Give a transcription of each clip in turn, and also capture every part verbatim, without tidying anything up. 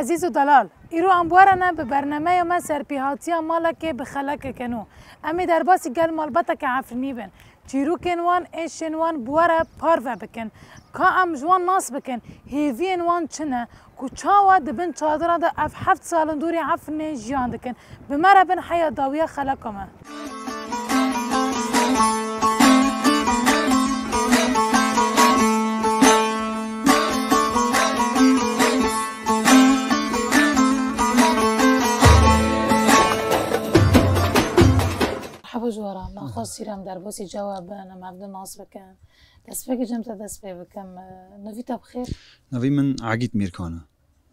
Ezîz û delal, îro em bi we re ne, bi bernameya me serpêhatiya malekê bi xelekeke nû. Em ê derbasî gel malbateke Efrînî bin. Çîrokên wan, êşên wan bi we re parve bikin. Ka em ji wan nas bikin, hêviyên wan çi ne, ku çawa di bin çadira de ev heft sal in dûrê Efrînê jiyan dikin. Bi me re bin heya dawiya xeleka me. Merhaba ji we re, me xwest sîrem derbasî çawa bin, em hevdû nas bikin. Destpêkê cem te dest pê bikim. Navî te bi xêr? Navî min Agît Mîrkan e.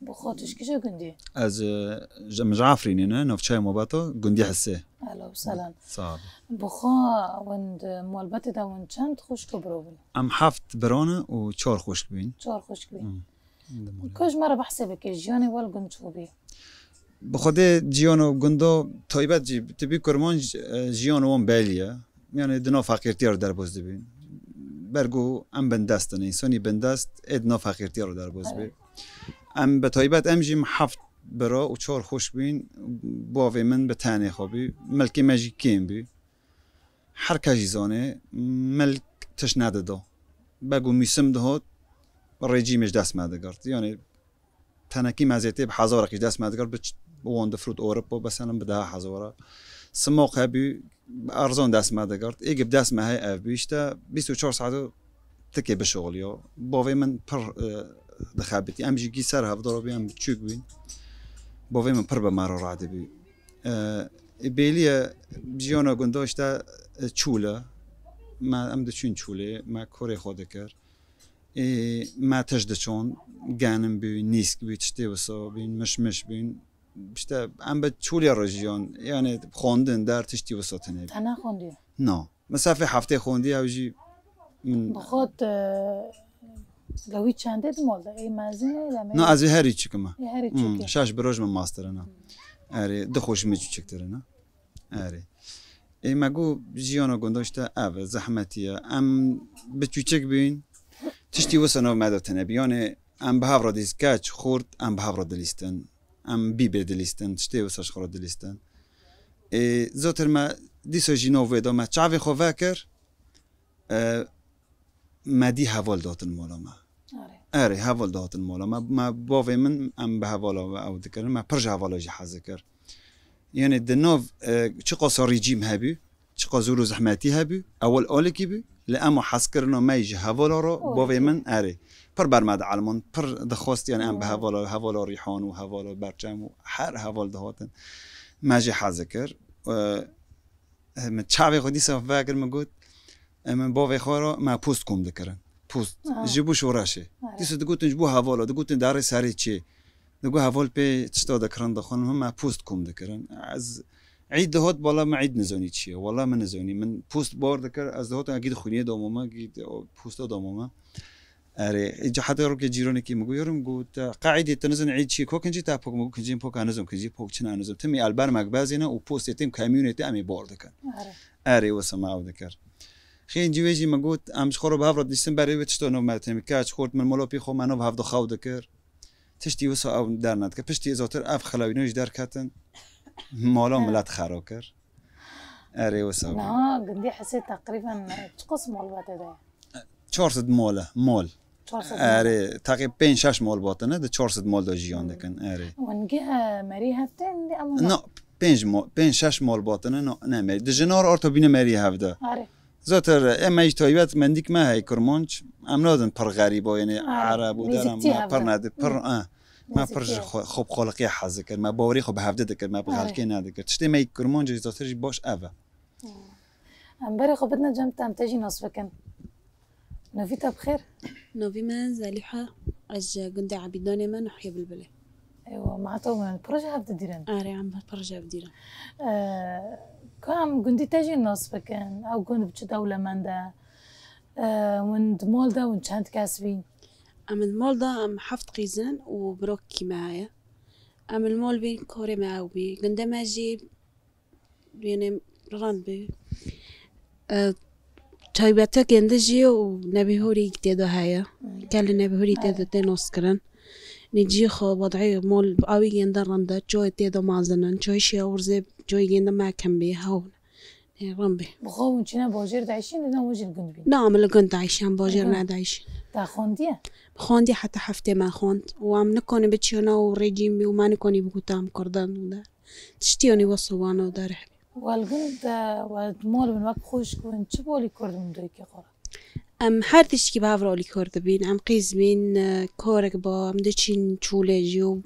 Bi xwe tu ji kîja gundî? Ez, e, ji, min ji Efrînê ne, navçeya Mobeta, gundî Hisê. Ehla û sehlen. Sağ ol. Bi xwe hûn di malbatê de hûn çend xwişk û biro bûn? Em heft bira ne û çar xwişk bîn. Çar xwişk bîn. Hmm. Di malê. Ka ji me re behsê bike, jiyanê we li gund çi bî? Bi xwedê ciyano gundo taybet jî, tu bî kurmanc, e, jiyano wan belî ye. Yani di nav feqîrtiya re derbas dibîn. Ber ku em bindest in, însanî bindest ê di nav feqîrtiya re derbas bî. Evet. Em bi taybet em jî heft bira û çar xwişk bîn, bavê min bi tenê xwe bî. Milkê me jî kêm bî. Her kes jî zanê, milk tişt nedida. Ber ku mûsim dihat, rejîmê ji dest me digirt. Yani tenekî mezêtê bi hezarek ji dest me digirt, bi ç-, bi wan difrot Ewropa, mesela bi deha hezara. Simoq hebû, bi erzan dest me digirt. Êgê bi dest me hey ev bû. Îşte bîst û çar saet tikê bişuxuliya. Bavê min pir, e, dixebitî. Em jî gî ser hevdara bî, em biçûk bîn. Bavê min pir bi me re radibî. E, ê bêlî ye, jiyana gunda îşte, e, çûl e. Me, em diçûn çûlê, me korê xwe dikir. Ê, me tişt diçon, genim bû, nîsk bû, tiştê wisa bîn, mişmiş bîn. İşte em bi çûlê re jiyan, yani xwendin, der, tiştî wisa tune bî. Te nexwendiye? Na. Min sefê heftê xwendiye, ew jî min. Bi xwe tu, e, lewî çendê di mal de? Ê mezin ê, demê? Na, ez ê herî çikim e. Ê herî Hmm, çikim. Şeş biroj min mastirine. Erê, du xweşik min çiçiktirine. Erê. Ê me got jiyana gunda işte ev e, zehmetî ye. Em bi çûçik bîn, tiştî wisa nav me de tune bî. Yani em bi hev re dîst, keç, xurt, em bi hev re dilîstin. Em bîbê dilîstin, tiştê wisa ji xwe re dilîstin. Ê, zotir me dîsa jî nav wê da me çavê xwe vekir. E, me dî heval dihatin mala me. Erê. Erê, heval dihatin mala me. Me bavê min, em bi hevala ew dikirin. Me pir ji hevala jî hez dikir. Yani di nav, e, çiqasa rejîm hebû, çiqas zor û zehmetî hebû, ewil alikî bû, lê ema hezkirina me ji hevala re, Û bavê min, erê, pir ber me dielmand, pir dixwest, yani em bi Û hevala, hevala Rîhan û hevala Berçem û her heval dihatin. Me jî hez dikir. E, Min çavê xwe dîsa vekir, min got, e, min bavê xwe re me post kom dikirin. Post. Aha. Ji bo şoreşê. Erê. Dîsa digotin ji bo hevala, digotin darê serê çê. Digot heval pê tişta dikirin dixwin, min me post kom dikirin. Ez îd dihat, bala min îd nizanî çi ye. Wala min nizanî. Min post bar dikir, ez dihatim, gî dixwîniyê damo me, gî di-, o posta damo me. Erê, îca heta rokê cîranekî min got, "Yarim," got, "te qe îdê tu nizanî îd çi ye? Ko kincî te pok?" Min got, "Kincî poka nizam, kincî pok çi ne nizam. Timî elber me bibezîne û postê tim kamyonê te em ê bar dikin." Erê. Erê, wisa me ew dikir. Xêncî wê jî min got, "Em ji xwe re bi hev re dîstin berê wê tişta nav me timî keç xort min molopî xwe me nav hev de xew dikir." Tiştî wisa ew dernedikir. Piştî zotir ev xelewînê jî derketin. Mala He. milet xero kir. Erê, wisa bû. Niha gundî Hisê teqrîben çiqas mal ve tê de? Çar sed mal e, mal. Çar sed mal. Erê, teqrîb pênc şeş mal batine, di çar sed mal de jiyan dikin, erê. Wan ge merî hevdin, em Na, pênc mal, pênc şeş mal batine, na, ne merî. Di jinar arta bîne merî hevde. Erê. Zaten em me jî taybet mendîk me hey kurmanc, em nadin pir xerîba, yani Erê. Ereb û deram Nêzîktî me hevde. pir nedi, pir, Hı. eh. Me pir ji Nêzîktî. xwe, xwe bi xweliqiyê hez dikir, me bawerî xwe bi hevde dikir, me bi Erê. xelkê nedikir. Tiştê me yî kurmanc jî zaten jî baş ev e. Em berê xwe bidine cem te, em te jî nas bikin. Navî te bi xêr? Navî me Zelîha, ez ji gundê Ebîdanê me, Nahiyê Bilbilê. Eywa, me heta min pir ji hev didîrin. Erê, em pir ji hev didîrin. Ee, ka em gundî te jî nas bikin, ew gund bi çi dewlemend e? Ee, hûn di mal de hûn çend kes bîn? Em di mal de em heft qîz in û birokî me heye. Em li mal bîn, karê me ew bî. Gundê me jî Yanî rind bû. E, taybetiya gundê jî û nebîhorî tê de heye. Hmm. Gelê nebîhorî tê de Evet. tê naskirin. Nê cî xwe wadayê mol bi awî gênde rinde, çoyê tê de mazin in, çoyê şiya urzê, çoyê gênde me kem bê, hewn. Ê, rin bê. Bi xwe hûn çîne bajêr diişîn, didin hûn jî li gund bîn? Na, em li gund diişîn, em bajêr Hı. nediişîn. Te xwendiye? Xwendiye heta heftê me xwend. Û em nikonî biçîna û rêcîn bî û me nikonî bigota em Kurdan û de. Tiştî yanî wesa wana û dereh bî. Wel gund, e, we mol bin wek xwişk bin, çi bolî Kurd bin doyke xwe re? Em her tiştkî bi hev re alîkar dibîn. Em qîz bîn, e, karek ba, em diçîn çûlê jî û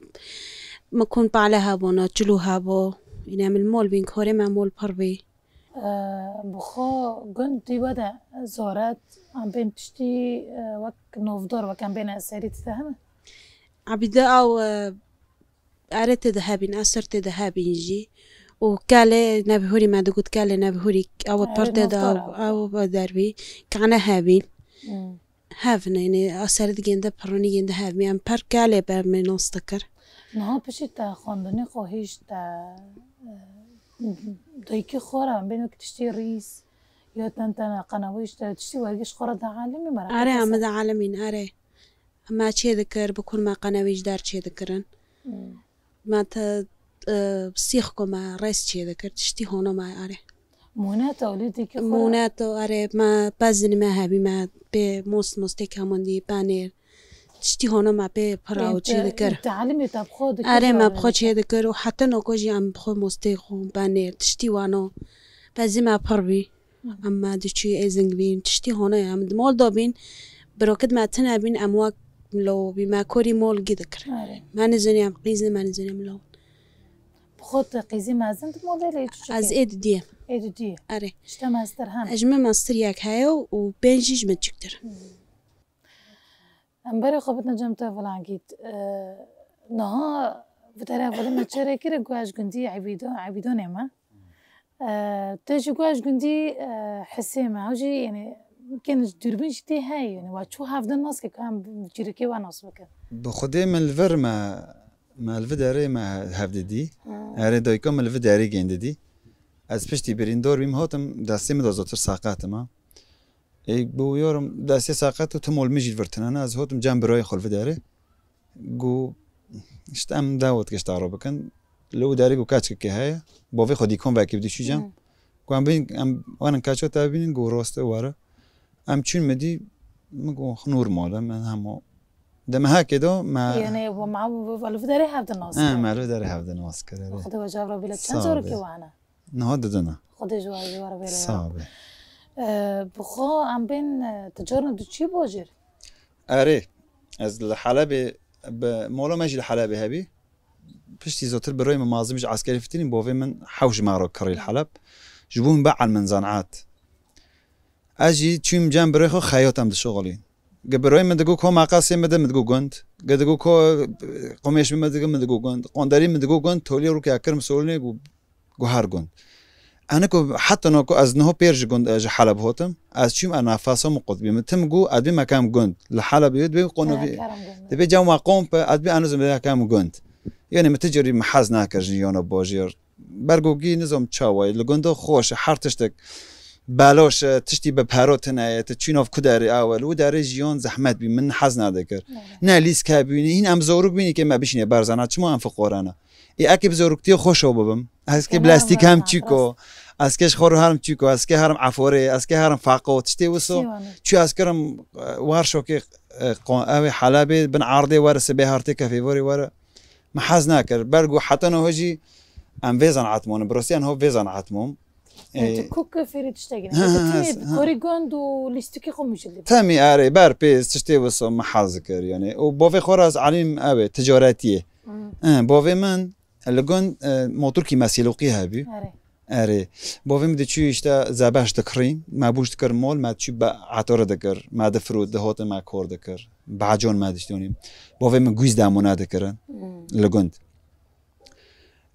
me kon pale hebûna, çilo hebû. Yine em li mol bîn, karê me mol pir bî. E, bi xwe gund dî we de zoret, em bên tiştî, e, wek novdar, wek em bên eserî tide heme? Ebîde ew, e, Erê tê de hebîn, eser tê de hebîn jî. Û kelê nebihurî me digot, kelê nebihurî, ew Erê pir tê de, navdar ew, ew. ew be derbî, kane hebîn. Hmm. Hev ne, yanî eser digên de, pironî gên de hebî. Em per kelê be me nas dikir. Niha piştî te xwendinê xwe hîşt te, e, dayikî xwe re, em bên wek tiştî rîs, ya ten tene qenewîş te, tiştî wergiş xwe re de alimî merak Erê, em de alimîn, erê. Me çê dikir, bi kur me qenewî ji der çê dikirin. Hmm. Me te, e, sîx ku me rêz çê dikir, tiştî hona me erê. Mûneto, lî dikî xwe re? Mûneto, erê, me pezinî me hebî, me pê most, mostê kemandî, penêr. Tiştî hona me pê pira û çê dikir. Te elimê te bi xwe dikir Erê, me bi xwe çê dikir û heta noko jî em bi xwe mostê xwe, penêr, tiştî wano. Pezî me pir bî. Hı. Em me diçû êzing bîn. Tiştî hona ye. Em di mol de bîn. Birokit me tine bîn. Em wek milo bî. Me korî mol gî dikir. Erê. Me nizînî em qîz in, me nizînî em milo. Bi xwe tu qîzî mezin di mol de lê çi çi Ez kê? ê didiyê. Ê didiyê. Erê. Ji te mestir hem? Ji min mestir yek heye û pênc jî ji min çiktir. Hı. Em berê xwe bidin cem te Vilangît. E, niha bi teref xwe me çêrê kir, guh ji gundî Ebîdo-, Ebîdonê me. E, te jî guh ji gundî, e, Hisê me. Ew jî, yanî, kên ji dûrbîn jî tê heye. Yanî, we çû hevdin nas ke, ku em cîrikê we nas bikin. Bi Xwedê min li vir me, me li vi derê me hevdidî. Hmm. Erê dayika min li vi derê gêndidî. Ez piştî birîndor bîm, hatim destê min de zotir saqatim a. Ê, got, yorim, destê saqet û tim ol min jî li vir tine ne. Ez hotim cem birayê xwe li vi derê. Got, işte em dawet gişta ro bikin. Li wi derê got, keçkekê heye. Bavê xwe dîkon vekî bi dişî cem. Hmm. Got, em bîn, em werin keço te bînin, got, rost e, were. Em çûn mi dî, min got, normal e, min hemo. De me heke do, me Yani, bu ma-, bu, bu, li vi derê hevdin nas He, kir. me li vi derê hevdin nas kir, evet. Xwedê we cav re bile çend Sağ ol. zorokê we hene? Niha didina. Xwedê ji we, ji we re bêle ya. Sağ ol. Ee, bi xwe em bên, e, tu carna diçî bajêr? Erê, ez li Helebê bi, mola me jî li Helebê hebî. Piştî zotir birayê min mazim ji eskerî fitinî, bavê min hewş me re kirî li Heleb. Ji bo min be elmin zanat. Ez jî çûm cem birayê xwe xeyat em dişuxulîn. Ge birayê min digot, ko maqasê min de, min digot gund. Ge digot, ko, e, qumêş min digot, min digot gund. Qonderî min digot gund, tolî rûkê kir min solînê, got, got her gund. Ene ku heta no ku ez niho pêr ji gund, e, ji Heleb hotim, ez çûm, e, nefesa min qut bî. Min tim got, ez bî mekem gund. Li Helebê dibê qonovî, He, kerem gund. dibê cem we qomp e, ez bî eno zim mekem gund. Yani min ti carî min hez nakir ji yana bajêr. Bergogî nizam çawa ye, li gunda xweş e, her tiştek beloş e, tiştî bi pero tune ye, tu çû nav ku derê awe, li wi derê jiyan zehmet bî, min hez nadikir. Evet. Ne lîsk hebî, ne hîn em zorok bînî ke me bişîne berzana, çima em fiqorana? Ê, eke bi zoroktiyê xweş ew bibim, ez ke Kena bi lastîk em hem çîko, rast. ez ke ji xwe re herim çîko, ez ke herim eforê, ez ke herim faqo, tiştê wiso, Tiştê wane. çû ez kirim, e, war şokê, e, qo-, ew ê Helebê bin erdê were sibê hertê kefê vorê were. Me hez nakir. Bergo heta niha jî em vê zanaet mon, bi rastî em niha vê zanaet mon. Yani Ê, tu kok fêrî tiştekî ne. He, he, Kok he, tîmê he. korî gund û lîstikî xwe mijilî. Temî erê, ber pê tiştê wisa me hez dikir yani. Û bavê xwe re ez elîm ew ê, ticaretî ye. Hmm. He, bavê min li gund, e, motorkî me sêloqî hebî. Erê. Erê. Bavê min diçû işte zebeş dikirîn, me bûş dikir mol, me diçû be-, etore dikir, me difirot, dihotin me kor dikir. Bacan me diştonî. Bavê min gûz demûne dikirin Hmm. li gund.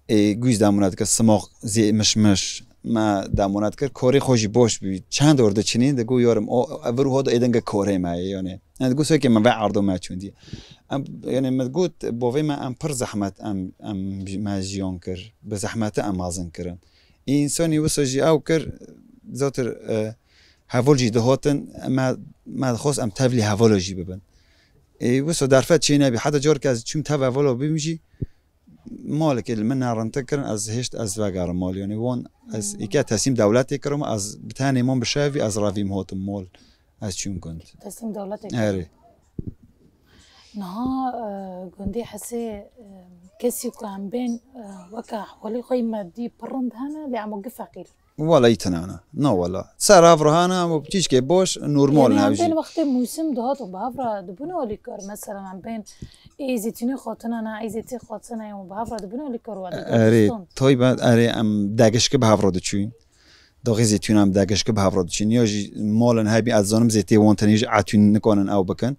Ê, gûz demûne dikir, simoq zê mişmiş me demûne dikir. Korê xwe jî boş bî. Çend or diçinî, digo yorim, o, evir ho da êdinge korê me ye, yani. Yani digo sokê me ve ardo me çûndî. Em, yani me got, bavê me em pir zehmet em, em, me jiyan kir. Bi zehmeti em mezin kirin. Ê, însanî wisa jî ew kir, zotir, e, heval jî dihotin, me, me dixwest em tevlî hevala jî bibin. Ê, wisa derfet çê nebî. Heta careke ez çûm tev hevala bûm jî, malekê li min ne rintik kirin, ez hêşt ez vegerim malê. Yanî wan ez Hmm. îke teslîm dewletê kirim, ez bi tenê mam bi şevî, ez revîm hatim mal. Ez çûm gund. Teslîm dewletê kirin. Erê. Niha, e, gundê Hesê, e, kesî ku em bên, e, weke ahwalê xwe yî medî pir rind hene, lê em wekî feqîr. Wala î tinane. Na wala. Ser hev re hene, em tîşkê boş, normal Yanî ne em hevjî. Bên wextê mûsim dihat û bi hev re dibûne alîkar. Mesela em bên ê zeytûnê xwe tinane, ê zeytê xwe tine û bi hev re dibûne alîkar we Erê, didistan. Taybet, erê, em degişki bi hev re diçûn. Daxê zeytûna em degişki bi hev re diçûn. Ya jî malin hebî, ez zanim zeytê wan tenê jî etûn nikanin ew bikin.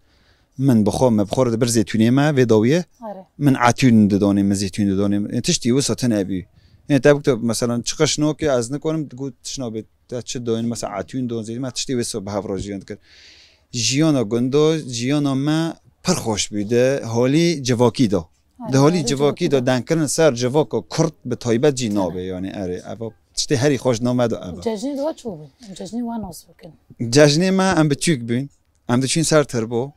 Min bi xwe, me bi xwe re dibir zeytûnê me vê dawiyê. Erê. Min etûn didonê, min zeytûn didonê. Tiştî wisa tune bî. Ê te bikte, mesela, çiqaş nokê ez nikanim, digot tişna bê. Te çi doyên, mesela, etûn don zeytûn, me tiştî wisa bi hev re jiyan dikir. Jiyana gundo, jiyana me pir xweş bî. Di holî civakî de. Di holî civakî de dengkirin ser civaka kurd bi taybet jî nabe, yanî, erê, eva tiştê herî xweş name de eva. Cejnê de çû bû? Cejnê wan nas bikin. Cejnê me em biçûk bûn. Em diçûn ser tirbo.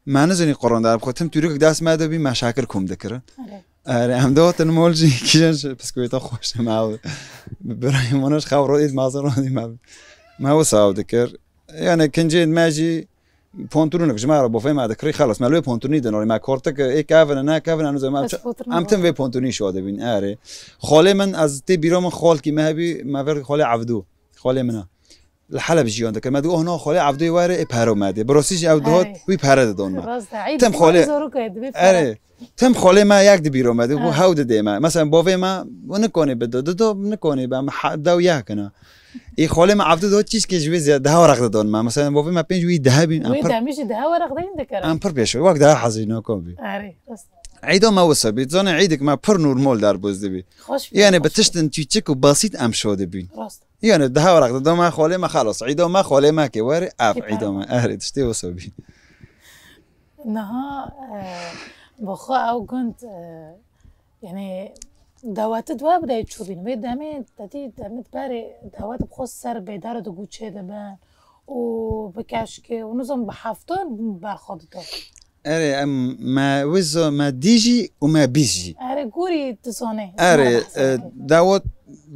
Me nizanî quranda, em xwe tim tûrikek dest me de bî, me şekir kom dikirin. Erê. Erê, em dihatin mol jî kîjan ji biskûvêta xweş me ew. Birayê min ji xew rodît, mazin rodî me. Me wisa ew dikir. Yanî kincên me jî pontrûnek ji me re bofê me dikirî, xelas, me li wê pontrûnî dinarî, me kortik ê kevin, ne kevin, em nizanî, em, Ez pontrûnê em tim vê pontrûnî şo dibîn, erê. Xalê min, ez tê bîra min xalkî me hebî, me ver xalê Evdo. Xalê min e. Li Heleb jiyan dikir. Me digot, "Oh, na, xalê Evdoyê were, ê pere me dê." Bi rastî jî ew dihat, Erê. Wî pere didon me. Rast e, Tim xalê, zarok e, dibê pere. Erê. Tim xalê me yek di bîra me, digot, Ha. "Hew didê me." Mesela bavê me, "Nikonê bido, dido nikonê be, em ha-, dew yek ina." Ê xalê me Evdo dihat çîçkê ji wê ziyade, dehe weraq didon me. Mesela bavê me pênc wî dehe bîn, em Wê pir, demî jî dehe weraq deyin dikir. Em pir pêş, wek dehe hezî nako bî. Erê, rast. Eyda me wisa bî, zanê eydek me pir normal derbuz dibî. Xweş bî, Yanî bi xweş bî. Tiştin çîçik û basît em şo dibîn. Rast. Yanî dehe weraq didon me xalê me, xelas. Eyda me xalê me ke were, ev Kî eyda me. Pere. Erê, tiştê wisa bî. Niha, e, bi xwe ew gund, e, yanî dawetî di we bideyê çûbîn. Wê demê, te dî demê berê dawet bi xwe ser bêdar digot çê dibe û bi keşkê û nizam bi heftan berxwe dide. Erê, em, me wizo, me dî jî û me bîst jî. Erê, gorî dizanê. Erê, Ji me re e, behs dawet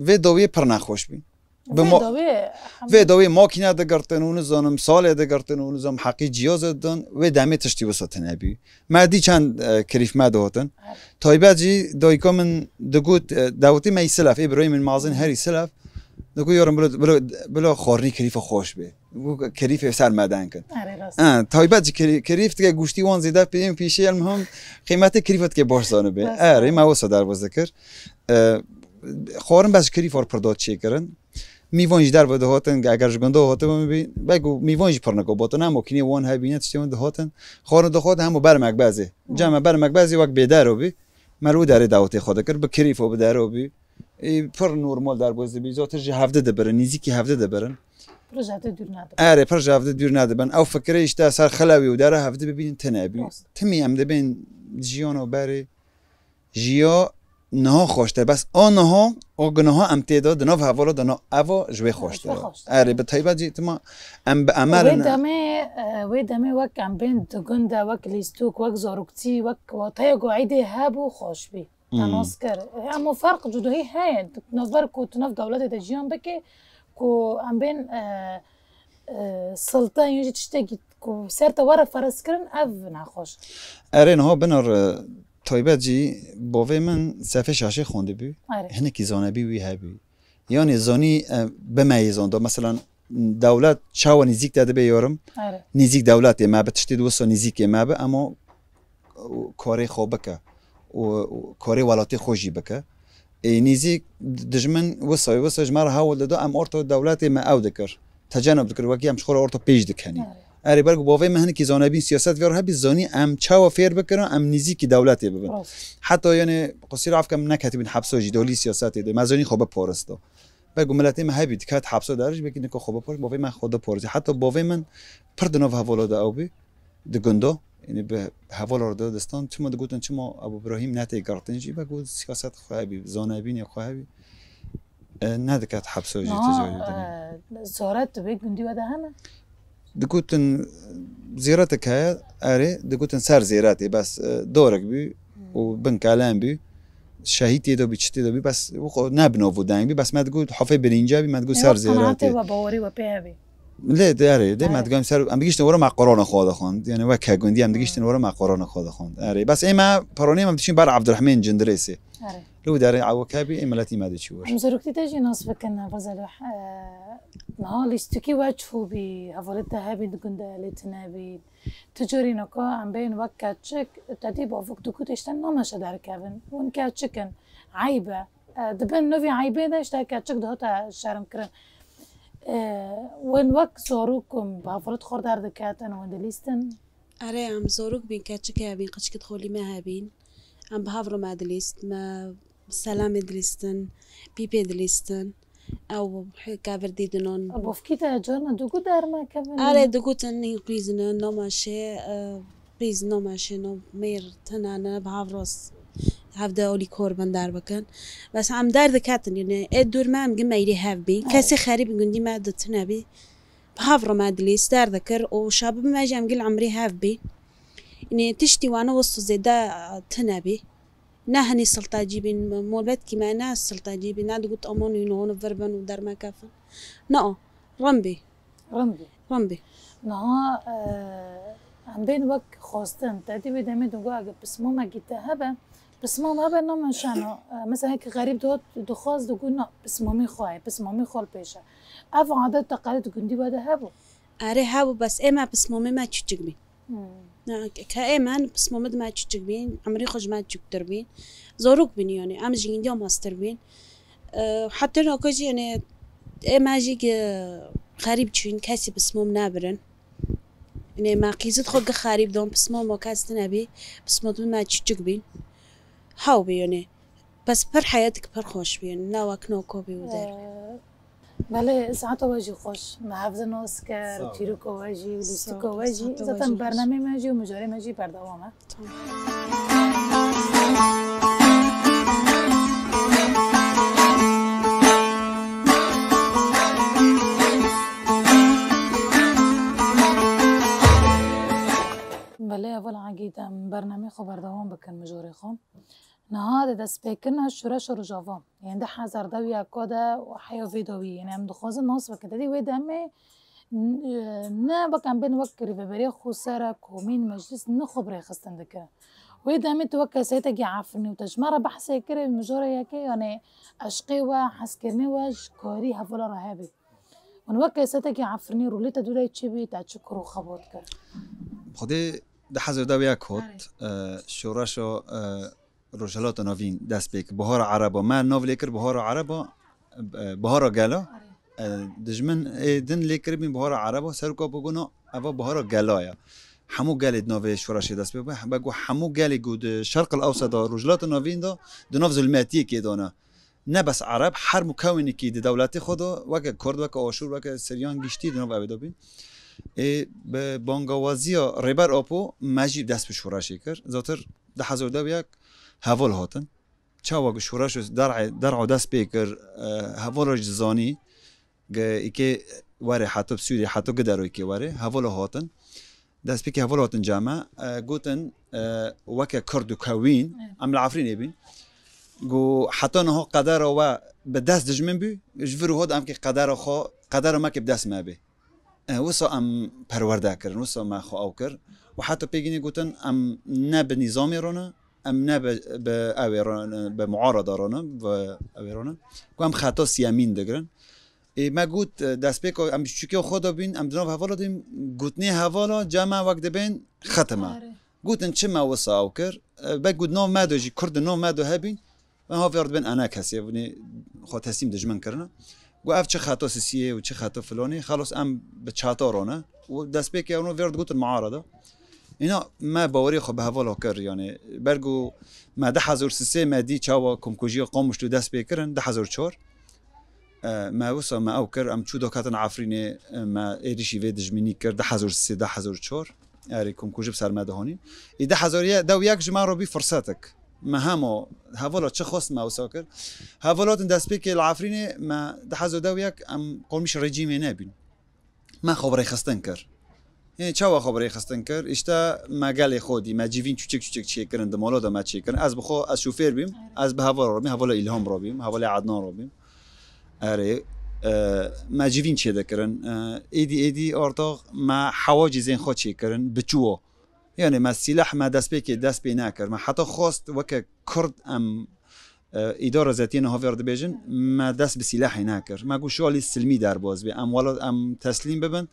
vê dawiyê pir nexweş bî. Bi Vê mo-, dawiyê, vê dawiyê makîne digirtin û nizanim salê digirtin û nizanim heqî ciyazê didin, wê demê tiştî wisa tune bî. Me dî çend, e, kirîf me dihatin. Evet. Taybet jî dayika min digot, e, dawetî me yî silef, ê birayê min mazin herî silef. Digot, "Yarim, bilo, bilo, bilo xwarinî kirîfa xweş bê." Digot, "Kirîfê ser me denkin." Erê, rast. E, taybet jî kirî-, kirîf dike guştî wan zêde pê-, pîşê, el muhim qîmetê kirîfa dike baş zanibe. Rast. Erê, me wisa derbas dikir. E, xwarin bes ji kirîfa pir da çêkirin. Mîvan jî derve dihatin, eger ji gunda hatibûn bî, belkî mîvan jî pir niko batin, hema kînê wan hebîne, tiştê wan dihatin. Xwarin dihatin, hema bermek bezê. Hmm. Cem me bermek bezê wek bêdero bî. Me li wî derê dawetê xwe dikir, bi kirîf û bi dero bî. Ê, pir normal derbaz dibî. Zaten ji hevdi dibirin, nîzîkî hevdi dibirin. Pir ji hevdi dûr nedibin. Erê, pir ji hevdi dûr nedibin. Ew fikirê işte ser xilewî û dere hevdi bibînin tine bî. Rast. Timî em dibên jiyana berê. Jiya niha xweştir. Bes a niha, o gunaha em tê de, di nav hevala de na, eva ji wê xweştir. Ji wê xweştir. Erê, bi taybet jî tima em bi emel Wê ne. demê, e, wê demê wek em bên di gund de, wek lîstok, wek zarokçî, wek wateyê ku eydê hebû xweş bî. Hmm. Te nas kir. E, ama ferq cudahî heye. Navber ku tu nav dewletê de jiyan bike, ku em bên, e, e, siltan yan jî tiştekî ku ser te were ferz kirin, ev nexweş. Erê, niha binar, e, taybet jî bavê min sefê şeşê xwendibû. Erê. Hinekî zanebî wî hebû. Yanî zanî, e, bimeyî zanda. Mesela dewlet çawa nîzîk te dibe yorum? Erê. Nîzîk dewletê me bi tiştê di wisa nîzîkê me bi, ema karê xwe bike û, û karê welatê xwe jî bike. Ê, nîzîk dijmin wisa, wisa ji me re hewl dida, em orta dewletê me ew dikir. Tecenub dikir, wekî em ji xwe re orta pêş dikenî. Erê. Erê, belkî bavê me hinekî zanebîn siyaset vê re hebî, zanî em çawa fêr bikirin, em nîzîkî dewletê bibin. Rast. Heta yanê qusîr afkem neketibîn hepsa jî, dolî siyasetê de, me zanî xwe biparista. Belkî miletê me hebî diket hepsa der jî, belkî nika xwe biparist, bavê me xwe diparistî. Heta bavê min pir di nav hevala de ew bî. Di gunda, yanî bi hevala re de distan, çima digotin, çima Ebû Birahîm netê girtin jî, belkî siyaset xwe hebî, zanebînê xwe hebî, e, nediket hepsa jî. Niha, ticarî dinê. E, zaret di vê gundî we de hene? Digotin zêretek heye, erê, digotin ser zêretê, bes, e, dorek bû û bin kelen bû. Şehîd tê de bû, çi tê de bû, bes wixwe ne bi nav û deng bû, bes me digot hafê birînce bî, me digot ser zêretê. Wek qenaetê we bawerî we pê hebî. Lê de erê, de me digot em ser, em digiştin were me Qurana xwe dixwend. Yani wek he gundî em digiştin were me Qurana xwe dixwend. Erê, bes ê me peronê me diçin ber Abdurrahman Cindirêsê. Erê. Li wî derê ewk hebî, ê miletî me diçû wir. Em zaroktî te jî nas bikin, Vazelî. Eh, niha lîstikî we çû bî, hevalê te hebî di gundê lê tune bî. Ti carî naka em bên wek keçik, te dî bavuk digot, hêşta nameşe derkevin. Hûn keçik in, eyb e. Eh, di bin novî eybê de hêşta keçik dihate şermkirin. Eh, hûn wek zarok bi hevalêt xwe derdiketin, hûn dilîstin? Erê, em zarok bîn, keçik hebîn, qiçkit xolî me hebîn. Em bi hev re me dilîst, me selamê dilîstin, pîpê dilîstin. Ew kevir dîdinon. Bavkî te carna digot derme kevin? Erê, digotin nî qîzine, nameşê, e, qîz nameşê, no mêr tine ne, bi hev re s-, hevde olî kor bin derbikin. Bes em derdiketin, yani, ê dûr me em gi meyrê hev bî. Erê. Kesê xerîb gundî me di tine bî. Bi hev re me dilîst derdikir û şabî me jî em gil emrê hev bî. Yanî tiştî wana wisa zêde tune bî. Ne hinî siltacî bîn, molbetkî me ne siltacî bî, ne digot aman hûn hûn vir bin û dermekefin. Na, rind bî. Rind bî. Rind bî. Niha, e, em bên wek xwestin, te dî wê demê digot, eger pismamekî te hebe, pismam hebe nameşeno. E, mesela heke xerîb dihat dixwast digot, na, pismamî xwe ye, pismamî xwe li pêş e. Ev adet teqalîd gundî we de hebû? Erê hebû, bes ê me pismamê me çûçik bîn. Hmm. Na, ke ê me pismamê di me çûçik bîn, emrê xwe ji me çûktir bîn. Zarok bîn yani, em ji gindiya mastir bîn. E, heta naka jî yani, ê me jî ki xerîb çûn, kesî pismam nebirin. Yanî me qîzit xwe gi xerîb dan, pismam ma kes tine bî, pismam me çûçik bîn. Haw bî yani. Bes pir heyetik pir xweş bîn, ne wek naka bî û der. Ee, belê, saeta we jî xweş. Me hevdî nas kir, çîroka we jî, lîstika we jî. Zaten bernameyê me jî û mijarê me jî berdewam e. Tamam. Belê, heval Egîd, em bernameyê xwe berdewam bikin, mijarê xwe. Niha di destpêkirina şoreşa Rojava, yên du hezar dewiyeka de û heya vê dawî, yên em dixwazin nas bikin. Te dî wê demê n-, ne wek em bên wek rêveberê xweser e, komîn, meclis ne xwe bi rêxistin dikirin. Wê demê tu wek kesayeteke Efrînî û te ji me re behsê kirê, mijara yekê, yanî eşqê we, hezkirinê we ji karî hevala re hebî. Hûn wek kesayeteke Efrînî rolê te dûrê çi bî, te çi kir û xebat kir? Xwedê du hezar dewiyek hot, e, şoreşa, e, Rojhilata Navîn dest pê kir. Bihara Ereba. Me nav lê kir Bihara Ereba, e, Bihara Gela. E, dijmin ê din lê kiribîn Bihara Ereba. Seroka biguna eva Bihara Gela ye. Hemû gelê di navê şoreşê dest pê bû. Be got hemû gelê ku di Şerqil Ewseta, Rojhilata Navîn de, di nav zulmetiyekê de ne. Ne bes Ereb, her mukewinekî di dewletê xwe de, weke Kurd, weke Aşûr, weke Siryan giştî di nav ewê de bîn. Ê, bi bangawaziya Rêber Apo me jî dest bi şoreşê kir. Zatir du hezar dewiyek heval hatin. Çawa ku şoreş der'ê, der'a dest pê kir, e, hevala jî zanî, ge îkê were heta bi Sûriyê, heta gi dero îkê were, hevala hatin. Destpêkê heval hatin cem me, e, gotin, e, weke Kurd û kewîn, Evet. em li Efrînê bîn. Got, heta niha qedera we bi dest dijmin bû, ji vir û hod em kê qedera xwe, qedera me kê bi dest me bê. E, wisa em perwerde kirin, wisa me xwe ew kir. Û heta pêgînê gotin, em ne bi nîzamê re ne, em ne bi, bi ewê re ne, bi muarada re ne, bi ewê re ne. Ku em xeta siyemîn digirin. Ê, me got, e, destpêka em ji çûkê xwe de bîn, em di nav hevala de bîn, gotinê hevala cem me wek dibên xetime. Are. Gotin, çi me wisa ew kir? E, be got, nav me de jî, Kurd di nav me de hebîn, em ha vê re dibên ene kesê, binê xwe teslîm dijmin kirine. Got, ev çi xeta sisiyê û çi xeta filonê, xelos em bi çata re ne. Û destpêkê ew vê re digotin muarada. Îna me bawerî xwe bi hevala kir, yanî, ber ku me du hezar sisê me dî çawa komkujiya Qamişlo dest pê kirin, du hezar çar. E, me wisa me ew kir, em çû daketin Efrînê, e, me êrişî vê dijminî kir, du hezar sê, du hezar çar. Erê, komkujî bi ser me dihanî. Ê du hezar dewiyek ji me re bî firsetek. Me hema hevala çi xwest me wisa kir. Hevala hatin destpêkê li Efrînê me du hezar dewiyek em qomîş rejîmê nebîn. Me xwe bi rêxistin kir. Ê, çawa xwe bi rêxistin kir? Îşte me gelê xwe dî, me civîn çûçik çûçik çêkirin, di mala de me çêkirin. Ez bi xwe, ez şofêr bîm, ez bi hevala re bîm, hevala Îlham re bîm, hevala Ednan re bîm. Erê, e, me civîn çêdikirin. E, êdî, êdî ortax me hewa cîzên xwe çêkirin, bi çûwa. Yani me sîleh, me destpêkê dest pê nekir. Me heta xwest weke Kurd em, e, îdara zetiyê niha vê re dibêjin, me dest bi sîlehê nekir. Me got şalî silmî derbas bê. Em welat, em teslîm bibin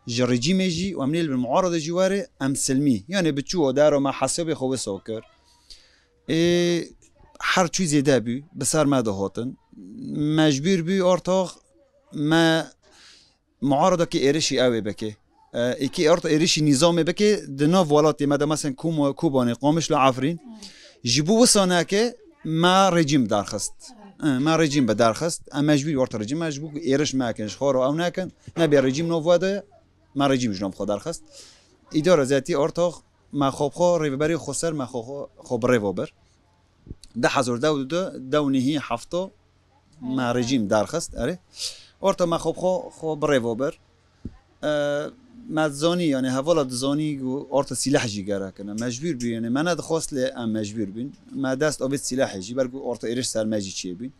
ji rejîmê jî û em nêlibin muarada jî were, em silmî. Yani bi çû dero me hesabê xwe wisa kir. Ê, her çû zêde bû, bi ser me dihatin. Mecbûr bû ortax me muaradakî êrişî ew ê bike. E, êkî orta êrişî nîzamê bike, di nav welatê me de, mesela Kom-, Kobanê, Qamişlo, Efrîn, ji bo wisa neke me rejîm derxist. E, me rejîm bi derxist. Em mecbûr orta rejîm, me ji bo êriş me kin, ji xwe re ew nekin. Nebê rejîm nav we de, me rejîm ji nav xwe derxist. Îdara zetî ortax me xwe bi xwe rêveberê xwe ser, me xwe, xwe, xwe bi rêve bir. Du hezar dew û du, dew nehî hefto me rejîm derxist, erê. Orta me xwe bi xwe, xwe bi rêve bir. E, me dizanî, yani hevala dizanî ku orta sîleh jî gerek in. Mecbûr bû, yani me nedixwest lê em mecbûr bûn. Me dest avêt sîlehê jî, ber ku orta êriş ser me jî çêbûn.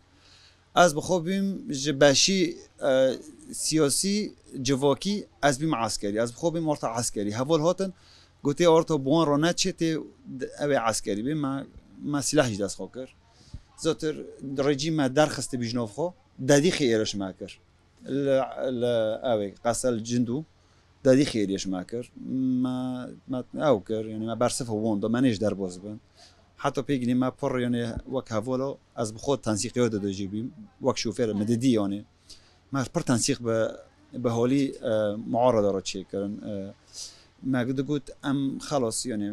Ez bi xwe bûm ji beşî, e, siyasî, civakî, ez bûm eskerî. Ez bi xwe bûm orta eskerî. Heval hatin, gotê orta bi wan re neçê tê, ew ê eskerî bê. Me, me sîleh jî dest xwe kir. Zotir rejîm me derxistibî ji nav xwe, dedîxê êriş me kir. Li, li ew ê, qesel Cindû, dedîxê êriş me kir. Me, me ew kir, yani me bersiv wan da, me nêj derbas bin. Heta pêgînî me pir, yani wek hevala, ez bi xwe tensîqê de jî bîm, wek şofêr min didî, yani. Me pir tensîq bi, bi holî, e, muarada re çêkirin. E, me digot, em xelas, yani,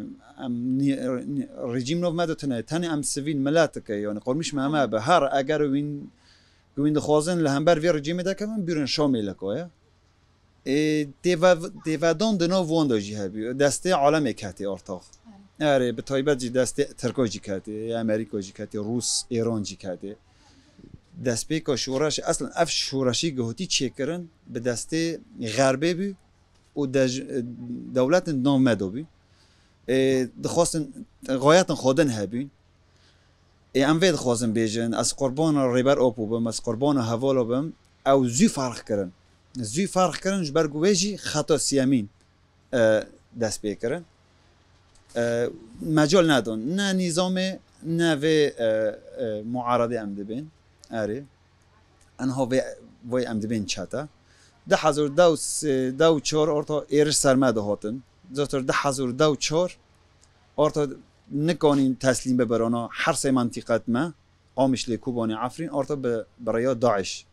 em nî-, nî-, rejîm nav me de tune, tenê em sivîl miletike, yani, qurmîş me me bi her eger wîn, wîn dixwazin li hember vê rejîmê de kevin, bîrin Şamê li koye. Ê, têve-, têvedan di nav wan de jî hebî. Destê alemê ketê ortax. Erê, bi taybet jî destê Tirka jî ketê, Amerîka jî ketê, Rûs, Êran jî ketê. Destpêka şoreş, eslen ev şoreşî gihotî çêkirin bi destê Xerbê bû û dej-, dewletên di nav me de bû. Ê, dixwastin xayetin xwe din hebîn. Ê, em vê dixwazin bêjin, ez qurbana Rêber Apo bim, ez qurbana hevala bim, ew zû ferq kirin. Zû ferq kirin, ji ber ku wê jî xeta siyemîn, e, dest pê kirin. E, mecal nedon. Ne nîzamê, ne vê, e, e, muaredê em dibên. Erê. Enha vê, vê em dibên çete. Du hezar dew û sê, dew û çar orta êriş ser me dihatin. Zotir du hezar dew û çar orta nikanîn teslîm bibirana her sê mentîqet me, Qamişlê, Kobanê, Efrîn, orta bi, bi rêya DAIŞ,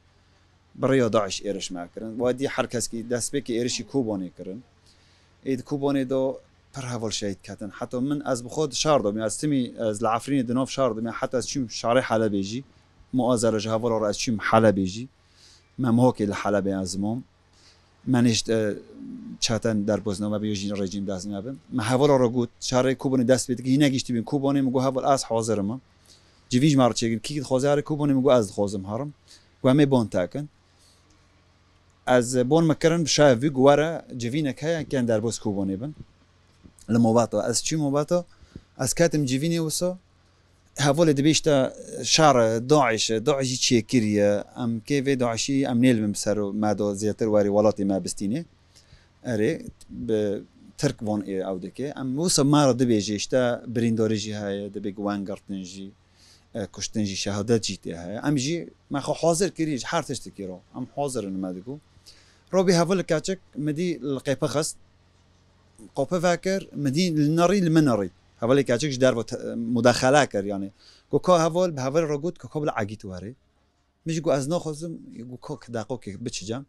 bi rêya DAIŞ êriş me kirin. Wa dî her keskî destpêkê êrişî Kobanê kirin. Ê di Kobanê de pir heval şehîd ketin. Heta min, ez bi xwe di şar de bûm. Ez timî, ez li Efrînê di nav şar de bûm. Heta ez çûm şarê Helebê jî. Muazere ji hevala re ez çûm Helebê jî. Me Mihokê li Helebê ez mam. Me nêşt, e, çeten derbozna me bi jî rejîm dest me bin. Me hevala re got, şarê Kobanê dest pê dike, hîne giştî bin Kobanê, min got, heval, ez hazir im. Civîn ji me re çêkin, kî dixwaze here Kobanê, min got, ez dixwazim herim. Got, em ê ban tekin. Ez bon me kirin, bi şev vî ku were civînek heye, ken derbas Kobanê bin. Li Mobata, ez çûm Mobata, ez ketim civînê wisa, hevalê dibê işte şer e, DAIŞ e, DAIŞ jî çêkiriye, em kê vê DAIŞî em nêlibin bi ser me de zêtir werî welatê me bistînê. Erê, bi Tirk van ê ew dike. Em wisa me re dibêje işte birîndarî jî heye, dibê ku wengirtin jî, e, kuştin jî, şehadet jî tê heye. Em jî me xwe hazir kirî ji her tiştekî re. Em hazir in me digo. Robî heval keçik min dî li qêpe xist. Qopê vekir, min dî li nerî, li min nerî. Hevalê keçik ji derve te-, mudaxele kir, yani. Got, ka heval, bi hevalê re got, ka ka bila egît were. Min jî got, ez naxwazim, got, ka ki deqokê biçicem.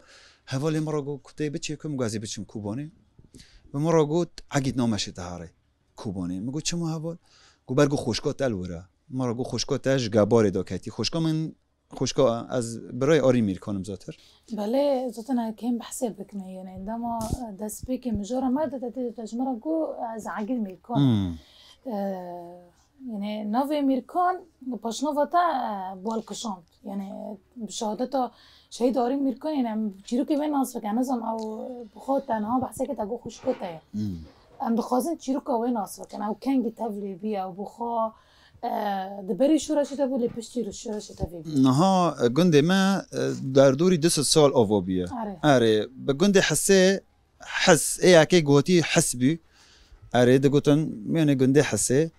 Hevalê min re got, ku tê biçê ku, min got, ez ê biçim Kobanê. Bi min re got, egît nameşê te here Kobanê. Min got, çima heval? Got, ber got xwişka te li wir e. Min re got, xwişka te ji gebarê de ketî. Xwişka min, xwişka ez birayê Arî Mîrkan im zatir. Belê, zaten kêm behsê bikine, yani, dema destpêkê mijara me de, te, te, te ji min re got, ez egît Mîrkan. Hmm. Ee, Yani navê Mîrkan paşnava te, e, bi we kişand. Yani bi şehadeta şehîd Arîn Mîrkan, yani em çîrokê wê nas bikin. Nizam ew bi xwe tenha behseke te got xwişka te ye. Hmm. Em dixwazin çîroka wê nas bikin. Ew kengî tevlî bî, ew bi xwe, e, di berî şoreşê de bû, lê piştî şoreşê tevlî bî. Niha, e, gundê me, e, derdorî du sed sal ava bûye. Erê. Erê, bi gundê Hisê His, ê yekê gotî His bû. Erê, digotin, yani gundê Hisê.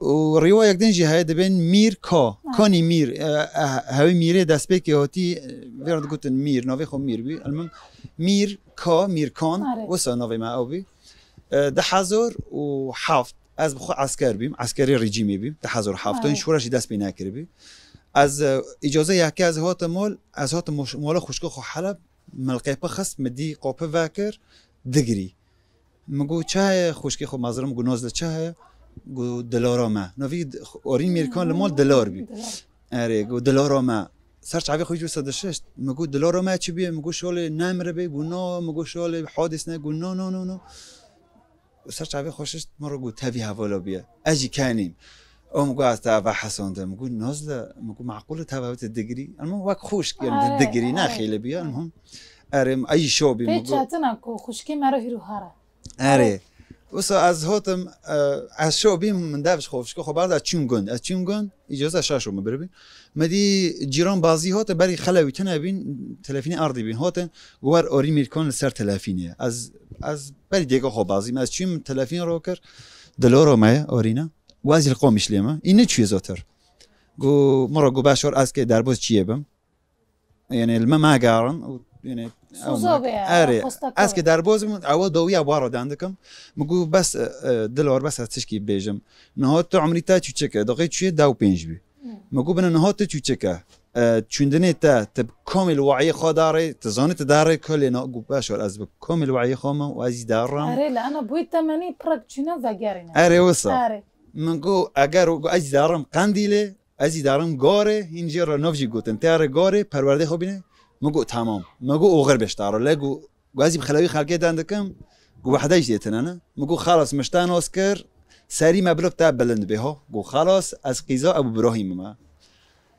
Û rêwayek din jî heye, dibên Mîr Ka. Ha. Kanî Mîr, e, e, hewî Mîrê destpêkê hatî, e, vê re digotin Mîr, navê xwe Mîr bû. Elmim Mîr Ka, Mîr Kan, Erê. Wisa navê me ew bû. E, du hezar û heft, ez bi xwe esker bîm, eskerê rejîmê bîm, du hezar û heft, Erê. Şoreşî dest pê nekiribî. Ez, e, îcaze yekê ez hatim mol, ez hatim moş-, mola xwişka xwe Heleb, milqê pixist, min dî qapî vekir, digirî. Min got, "Çi heye?" Xwişkê xwe mezrim got, "Nazle, çi heye?" Got, "Dilara me." Navî d-, Arîn Mîrkan li mal Dilar bî. Dilar. Erê, got, "Dilara me." Ser çavê xwe jî wisa dişişt. Min got, "Dilara me çi bûye?" Min got, "Şolê nemiribe." Got, "Na." Min got, "Şolê hadîs ne." Got, "No, no, no, no." Ser çavê xwe şişt, min re got, "Tevî hevala bûye." Ez jî kenîm. O min got, "Ez te eve hesonde." Min got, "Nazle," min got, "Meqûl e te eve te digirî?" Elma wek xwişk, yani Erê, digirî, ne erê. Xêlê bûye, elmim. Erê, ey şo bî, Pê min got, çetin e ku xwişkê me re hîro here. Erê. Wisa ez hatim, e, ez şo bîm, min dev ji xwe, xwişka xwe berda, ez çûm gund. Ez çûm gund, îcaze şaş û min biribî. Me dî cîran bazî hate, berî xelewî tune bîn, telefînê ardî bîn. Hatin, got, "Wer Arîn Mîrkan li ser telefînê ye." Ez, ez berî dêka xwe bazî me, ez çûm telefîn ro kir. Dilora me ye, Arîna. Û ez jî li Qamişlê me. Î niçûye zotir. Got, min re got, "Beşar, ez kê derbaz çiyê bim." Yani li me megerin û yani Soza ew be ya, erê, xwestek ez be. Ki derbaz bim, ewa dawiya bara dan dikim. Min got, "Bes, e, e, Dilor, bes ez tişkî bêjim. Niha tu umrî te çûçik e, daxê çûyê dew pênc bî." Hmm. Min got, "Bine niha tu çûçik e. E, çûndinê te, tu bi komê li wayê xwe darê, tu zanî tu darê kulê na." Got, "Beşar, ez bi komê li wayê xwe me û ez jî daram." Erê, li ana bûyî temenî pirek çûne vegerîne. Erê, wisa. Erê. Min got, "Eger got ez jî darim Qendîlê, ez jî darim Garê, hîn jê re nav jî gotin. Te re Garê, perwerdê xwe bîne." Min got, "Tamam." Min got, "Oxir beş taro." Le got, got, "Ez jî bi xelewî xelkê den dikim." Got, "Wehde jî têtine ne." Min got, "Xelas, min ji te nas kir, serî me bilo te bilind bê ha." Got, "Xelas, ez qîza Ebû Birahîm me."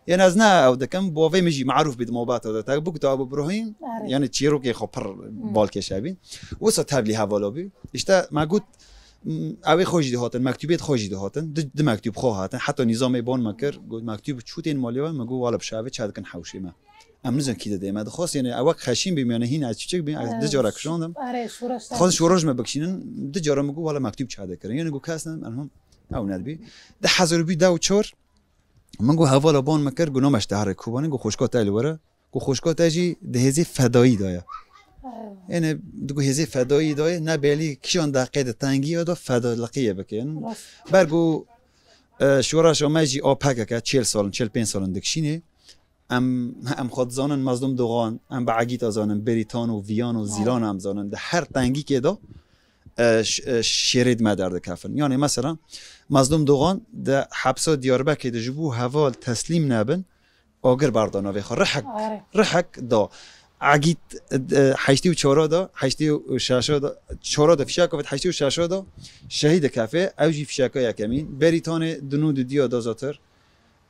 Yani ez ne ew dikim, bo vê min jî marûf bî di mobata de. Te bigota Ebû Birahîm, Erê. Yani çîrokê xwe pir Hmm. balkêş hebîn. Wisa tevlî hevala bî. İşte me got, m, ew ê xwe jî dihatin, mektûbê xwe jî dihatin. Di, di mektûb xwe hatin. Heta nîzamê ban me kir, got, "Mektûb çû tên malê we?" Min got, "Wala bi şevê çe dikin hewşê me." Em nizin kî didê me. Dixwest, yani, ew wek xeşîn bî, yani, hîn ez çiçik bî, ez Evet. du cara kişandim. Erê, şoreş Dixwest şoreş me bikişînin, du cara min got, "Wala mektûb çe dikirin." Yani, got, "Kes ne, elham, ew nedibî." Di hezar û bî dew çar, min got, "Hevala ban me kir, got, name ji te here Kobanê, got, xwişka te li were." Got, "Xwişka te jî di hêzê fedayî de ye." Evet. Yani, digot, "Hêzê fedayî de ye, ne belî kîjan deqê di tengî ye de fedaliqiyê bikin." Rast. Ber got, e, şoreşa me jî a P K K, çêl salin, çêl pênc salin dikişînê. Em, em xwe dizanin Mazlûm Dogan, em bi Egîta zanin, Bêrîtan û Viyan û Zîlan em zanin. Di her tengîkê de, e, ş-, e, şêrê di me derdikevin. Yani mesela Mazlûm Dogan di hepsa Diyarbekirê de ji bo heval teslîm nebin, agir berda navê xwe. Rihek, Are. Rihek da. Egît, e, heştê û çar da, heştê û şeş da, çar da fişek avêt, heştê û şeş da şehîd dikeve, ew jî fişeka yekemîn. Bêrîtanê di nû û diya da zotir.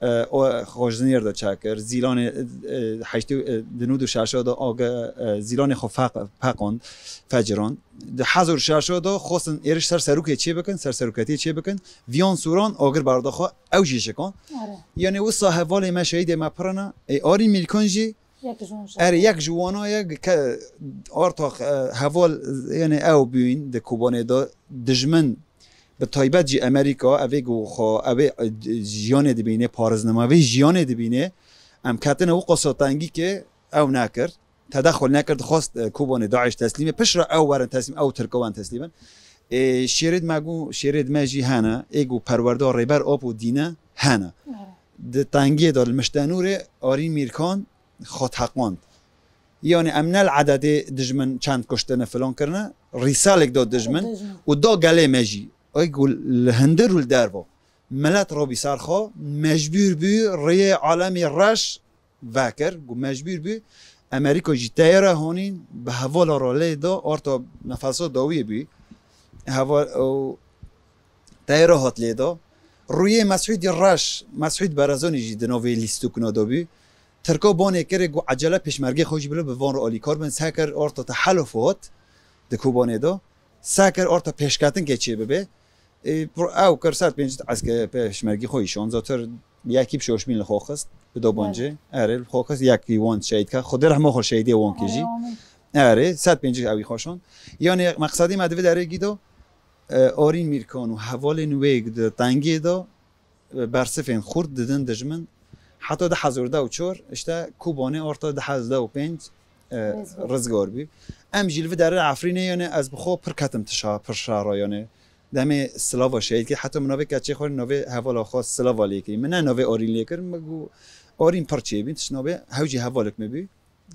E, o xweşdinêr de çekir, Zîlanê, e, heştê, e, di nû û şeş de age, e, Zîlanê xwe feq-, feqand, fecirand. Di hezar û şeş de xwestin êriş ser serokê çê bikin, ser seroketiyê çê bikin. Viyan Sûran agir berda xwe, ew jî şikan. Are. Yani wisa hevalê me, şehîdê me pirine. Ê, Arîn Mîrkan jî Yek ji wan jî. Erê, yek ji wana ye ke ortax, e, heval, yani ew bûyîn di Kobanê de dijmin Bi taybet jî Amerîka, ev ê ku xwe, ev ê, e, jiyanê dibîne, pariznama vê jiyanê dibîne. Em ketine û qasa tengî ke ew nekir. Tedexul nekir, dixwest, e, Kobanê DAIŞ teslîm e. Piştre ew werin teslîm, ew Tirka werin teslîm in. Ê, şêrêd me got, şêrêd me jî hene. Ê ku perwerda Rêber Apo dîne hene. Evet. Di tengiyê de li Miştenûrê Arîn Mîrkan xwe teqand. Yani em ne li ededê dijmin çend kuştine filan kirine, rîsalek da dijmin Dijmin. Û da gelê me jî. Ay ku li hundir û li derva. Milet rabî ser xwe, mecbûr bû rêyê alemê reş vekir, ku mecbûr bû Amerîka jî teyare honîn bi hevala re lê da, orta nefesa dawiyê bû. Heval, û teyare hat lê da. Rûyê Mesûdî reş, Mesûd Barazanî jî di navê lîstikuna de bû. Tirka banê kirê ku ecele pêşmergê xwe jî bile bi van re alîkar bin. Sekir orta te helf hat di Kobanê de. Sekir orta pêşketin ke çê bibe. E, pro-, ew kir sed pêncî eske pêşmergî xwe îşan. Zatir yekî bi şoş bin li xwe xist. Bi do Belê. Bancê. Erê, li xwe xist yekî wan şehîd ke. Xwedê rehma xwe şehîdê wan ke jî. Erê, amin. Erê, sed pêncî ew î xwe şan. Yani, meqsedî me di vê derê gî de, e, Arîn Mîrkan û hevalên wê di tengê de, e, bersifên xurt didin dijmin. Heta du hezar û deh û çar, işte, Kobanê orta du hezar û deh û pênc, e, Rizgar. Rizgar bû. Em jî li vê derê Efrînê, yani, ez bi xwe pir ketim tişa, pir şara, yani. Demê silava şehîd kir, heta min navê keçê xwe, navê hevala xwe silava lê kir. Min ne navê Arîn lê kir, min got, Arîn pir çêbîn, tişt nabê, hew jî hevalek min bû.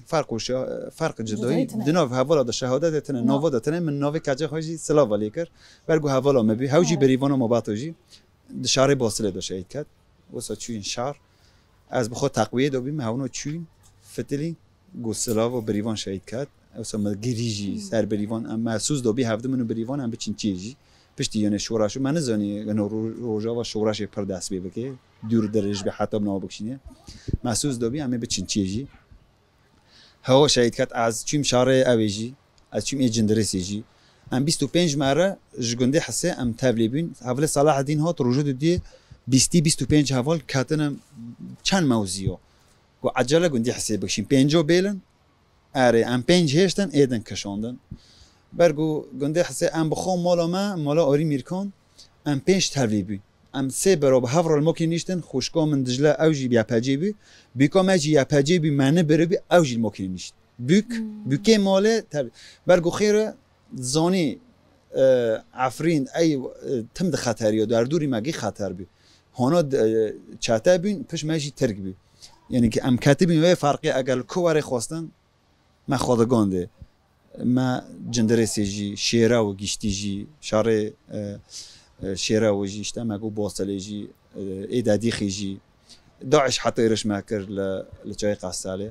Ferq û şe-, ferq cidayî, Cidayî tine. Di nav hevala de şehadetê tine, Na. Nava de tine, min navê keçê xwe jî silava lê kir. Ber ku hevala min bû, hew jî Evet. berîvana Mabato jî di şarê Basilê de şehîd ket. Wisa çûyîn şar. Ez bi xwe teqwiyê de bîm, hewno çûyîn, fitilî, got silava berîvan şehîd ket. Wisa min girî jî Hmm. ser berîvan, em mehsûs de bî hevdi min û berîvan em biçin çê jî. Piştî yene şoreş, me nizanî yene ro-, rojava şoreşê pir dest pê bike. Dûr dirêj be heta bi nava bikişîne. Mehsûs de bî em ê biçin çê jî. Hewa şehîd ket, ez çûm şarê ew ê jî, ez çûm ê Cindirêsê jî. Em bîst û pênc me re ji gundê Hisê em tevlî bûn. Hevalê Selahedîn hat, roja dudiyê bîstî, bîst û pênc heval ketine çend mewziyo. Ku ecele gundê Hisê bikişîn. Pênco bêlin, erê, em pênc hêştin, ê din kişandin. Ber ku gundê Hisê em bi xwe mala me, mala Arî Mîrkan, em pênc tevlî bûn. Em sê bero bi hev re li mokê niştin, xwişka min Dicle ew jî Y P G bû. Bûka me jî Y P G bû, me nibiribû, ew jî li mokê nişt. Bûk, Hmm. bûkê malê, te-, ber ku xêr e, zanî, e, Efrîn, ey, e, tim di xeteriya, derdûrî me gî xeter bû. Hona, e, çete bûn, pişt me jî Tirk bû. Yani ki em ketibîn wê ferqê eger li ku werê xwestin, me xwe digandê. Me Cindirêsê jî, Şêrew giştî jî, şarê, e, e, Şêrew jî, işte me got Boselê jî, e, ê Dedîxî jî. Daîş heta êriş me kir li, li çayê Qeselê.